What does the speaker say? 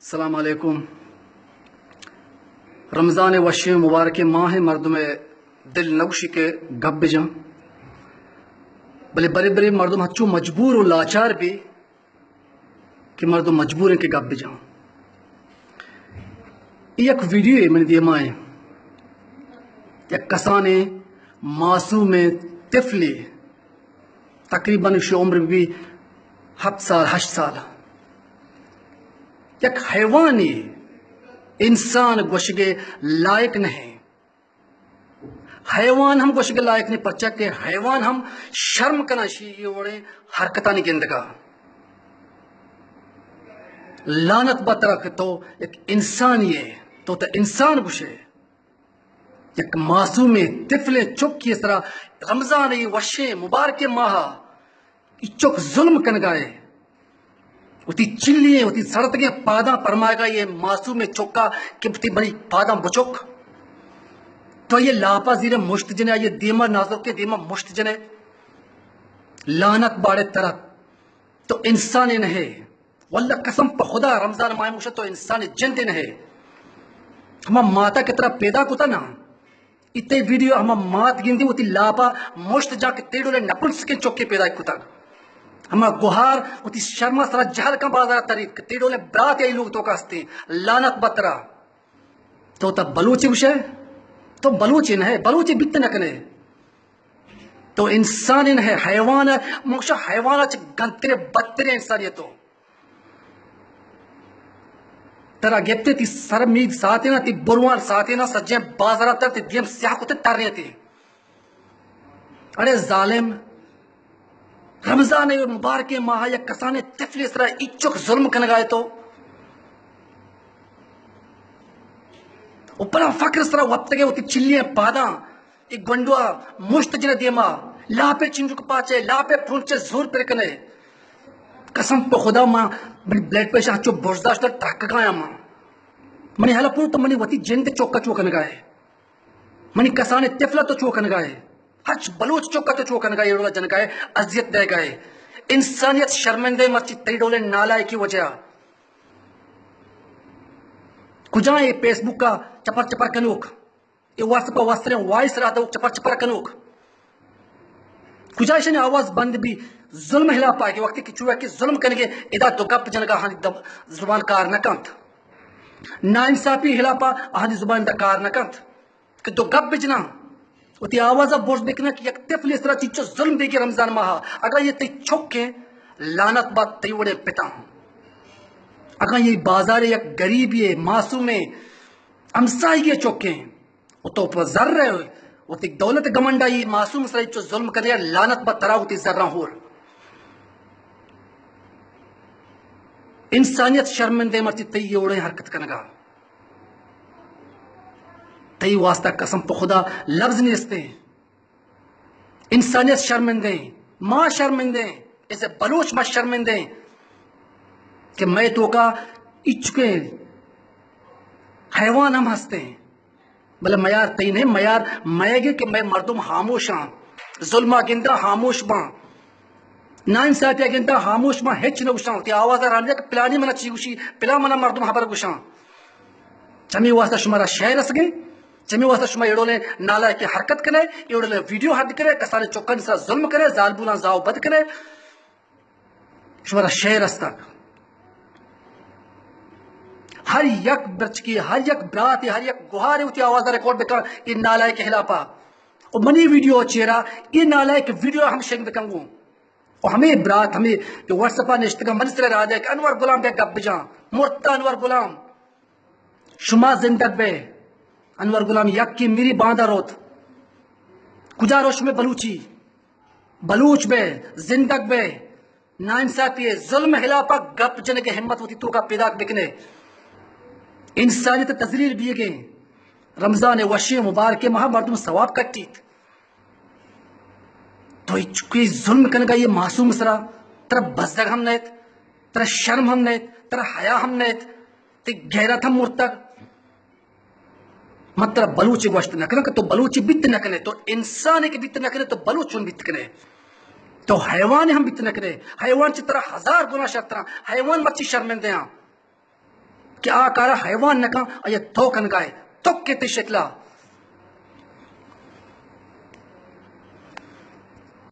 السلام علیکم۔ رمضان ءِ وشیں مبارکیں ماہ ءَ مردم ءِ دل نہ گوشی کہ گپ بجاں، بلے برے برے مردم ہچو مجبور و لاچار بی کہ مردم مجبور ایں کہ گپ بجاں۔ اے یک ویڈیو اے منی دیما ایں، یک کسانیں معصومیں طفلے، تقریباً ایشی عمر بی ہپت سال، ہشت سال۔ یک حیوانے، انسان گوشگے لائق نہ ایں۔ حیوان ہم گوشگے لائق نہ ایں، پرچا کہ حیوان ہم شرم کناں شی اے وڑیں حرکتانی گندگا۔ لعنت بہ ترا کہ تو یک انسانے ئے، تو تہ انسان گوشے۔ یک معصومیں طفلیں چکے سرا رمضان ءِ وشیں مبارکیں ماہ ءَ اے چک ظلم کنگا اے۔ وتی چلی ایں، وتی سڑتگیں پاداں پرمائگا اے معصومیں چکا کہ وتی منی پاداں بچک۔ تو اے لاپا زیرے مشت جنے، اے دیما نازکیں دیما مشت جنے۔ لعنت باڑے ترا، تو انسانے نہ ئے۔ واللہ قسم پہ خدا، رمضان ماہ موشا تو انسان جندے نہ ئے۔ ہما ماتا کہ ترا پیدا کتا نا، اے تئی ویڈیو ہما مات گندی وتی لاپا مشت جا کہ تئی ڈولیں نپنسکیں چکے پیدا کتگ۔ ہما گوہار وتی شرما سرا جہل کن بازارا تریت کہ تئی ڈولیں برات آئی لوگ توکا ہستیں۔ لعنت بہ ترا۔ تو تہ بلوچے گوشے؟ تو بلوچے نہ ئے، بلوچے بیت نہ کنے۔ تو انسانے نہ ئے، حیوان ئے، موشا حیوانا چہ گندتریں بدتریں انسانے ئے تو۔ ترا گپتے تئی سر مید ساتینا، تئی بروان ساتینا، سجیں بازارا تر تئی دیم سیاہ کتے ترینتے۔ اڑے ظالم، رمضان ءِ مبارکیں ماہ ءَ یک کسانیں طفلے سرا اے چک ظلم کنگا ئے تو۔ و پدا فقر سرا وپتگے وتی چلی ئیں پاداں، اے گونڈوا مشت جنے دیما، لاپے چنجک پاچے، لاپے پرنچے زور پر کنے۔ قسم پہ خدا ما منی بلڈ پریشر ہچو برزاشت ٹرکگایاں ما۔ منی حالا پور تو منی وتی جند چکا چو کنگا ئے۔ منی کسانیں طفلا تو چو کنگا ئے۔ ہچ بلوچ چکا تو چو کنگا ئے، ایڑولا جنگا ئے، اذیت دیگا ئے۔ انسانیت شرمندہ ئے مرچی تئی ڈولیں نالائکی وجہ۔ کجا اے فیس بک ءَ چپر چپر کنوک؟ اے واسپ ءَ واسریں وائس را دوک چپر چپر کنوک؟ کجا ایشانی آواز بند بی؟ ظلم ہلاپا کہ وقتی کہ چویا کہ ظلم کنگے ادا دو گپ جنگا آہانی دم-، زبان کار نہ کنت۔ ناانصافی ہلاپا آہانی زبان دا کار نہ کنت کہ دو گپ بجناں۔ وتی آوازا برز بکناں کہ یک طفلے سرا چیچو ظلم بیگی رمضان ماہا۔ اگاں اے تئی چکیں، لعنت بات تئی وڑیں پتاں۔ اگاں اے بازارے یک غریبے، معصومیں، ہمساہگے چکیں، و تو پہ زر ءَ وتی دولت گمنڈا اے معصوم سرا چو ظلم کنے، لعنت بہ ترا وتی زراں ہور۔ انسانیت شرمندہ مرچی تئی اے وڑیں حرکت کنگا۔ تئی واسطہ قسم پہ خدا لفظ نیستیں۔ انسانیت شرمندہ ایں، ما شرمندہ ایں، ایز اے بلوچ ما شرمندہ ایں کہ مئے توکا اچکیں حیوان ہم ہستیں۔ بلے میار تئی نہ، میار مئیگے کہ مئے مردم ہاموش آں، ظلما گندا ہاموش باں، ناانصافیا گندا ہاموش باں، ہچ نہ گوشاں، وتی آوازا راندا کہ پلانی منا چی گوشی، پلان منا مردم ہبر گوشاں۔ چمی واسطہ شمارا شے رسگے، چمی واسطہ شما ایڑولیں نالائکیں حرکت کنے، ایڑولیں ویڈیو ہڈ کنے، کسانیں چکانی سرا ظلم کنے، زالبولاں زاو بد کنے۔ شمارا شے رستگ۔ ہر یک برچکی، ہر یک براتے، ہر یک گوہارے وتی آوازا ریکارڈ بکن اے نالائک خلافا۔ و منی ویڈیو چیرا اے نالائک ویڈیو ہم شنگ بکن گوں۔ و ہمے برات ہمے کہ واٹس اپا نشتگاں منی سرا رادے کہ انور غلام بیا گپ بجاں۔ مرتا انور غلام۔ شما زندگ بے۔ انور غلام یکی میری باندا روت۔ کجا رو شمے بلوچی؟ بلوچ بے، زندگ بے، ناانصافی ء ظلم ء خلاف ء گپ جنگ ء ہمت وتی توکا پیداک بکنے۔ انسانیت ء تذلیل بیگیں۔ رمضان ء وشیں مبارکیں ماہ مردم ثواب کٹیت۔ تو ہچ کوئی ظلم کنگا یہ معصوم سرا، ترا بزگ ہم نیت، ترا شرم ہم نیت، ترا حیا ہم نیت، تی غیرت ہم مرتگ۔ من ترا بلوچے گوشت نہ کناں کہ تو بلوچے بیت نہ کنے، تو انسانے کہ بیت نہ کنے، تو بلوچ چون بیت کنے؟ تو حیوانے ہم بیت نہ کنے۔ حیوان چہ ترا ہزار گنا شرتراں۔ حیوان مرچی شرمندہ آں۔ کہ آ کارا حیوان نہ کن، آیا تو کنگائے، تو کہ تئی شکلا۔